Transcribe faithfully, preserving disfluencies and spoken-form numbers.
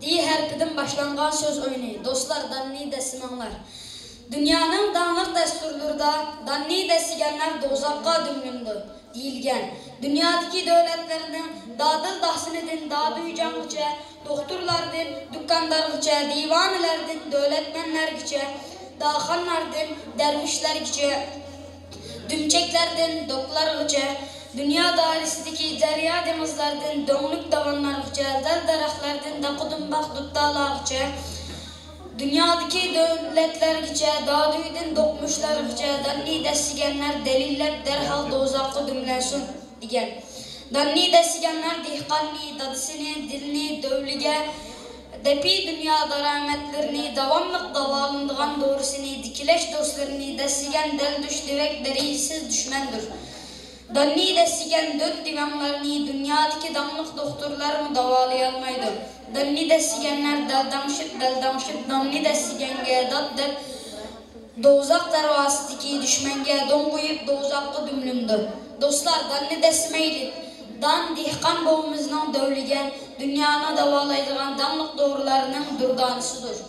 دى ھەرپىدىن باشلانغان سۆز ئويۇنى. دوستلار، داننى دەسسىمەڭلار. دۇنيانىڭ داڭلىق دەستۇرلىرىدا داننى دەسسىگەنلەر دوزاخقا دۈملىنىدۇ دېيىلگەن. دۇنيادىكى دۆلەتلەرنىڭ دادىل داھسىنىدىن دادۈيجاڭغىچە، دوختۇرلاردىن دۇكاندارغىچە، دىۋانىلەردىن دۆلەتمەنلەرگىچە، داخانلاردىن دەرۋىشلەرگىچە، دۈمچەكلەردىن دوكلارغىچە، دۇنيا دائىرىسىدىكى دەريا دېڭىزلاردىن دۆڭلۈك داۋانلارغىچە، دەل دەرەخلەردىن داقا دۇمباق دۇتتالارغىچە، دۇنيادىكى دۆلەتلەرگىچە، دادۈيدىن دوقمۇشلارغىچە داننى دەسسىگەنلەر دەلىللەپ دەرھال دوزاخقا دۈملەنسۇن دېگەن. داننى دەسسىگەنلەر دېھقاننى، دادىسىنى، دىلنى، دۆۋلىگە، دەپى دۇنيا دارامەتلىرىنى، داۋاملىق داۋالىنىدىغان دورىسىنى، دىكىلەش دوستلىرىنى دەسسىگەن دەل دۈش دېۋەك دەرىجىسىز دۈشمەندۇر. داننى دەسسىگەن دۆت دېۋەڭلارنى دۇنيادىكى داڭلىق دوختۇرلارمۇ داۋالىيالمايدۇ. داننى دەسسىگەنلەر دەلدەڭشىپ، دەلدەڭشىپ، داننى دەسسىگەنگە دات دەپ، دوزاخ دەرۋازىسىدىكى دۈشمەنگە دۇڭغۇيۇپ دوزاخقا دۈملىنىدۇ. دوستلار، داننى دەسسىمەيلى. دان دېھقان بوۋىمىزنىڭ دۆۋلىگەن، دۇنيانى داۋالايدىغان داڭلىق دورىلارنىڭ دۇردانىسىدۇر.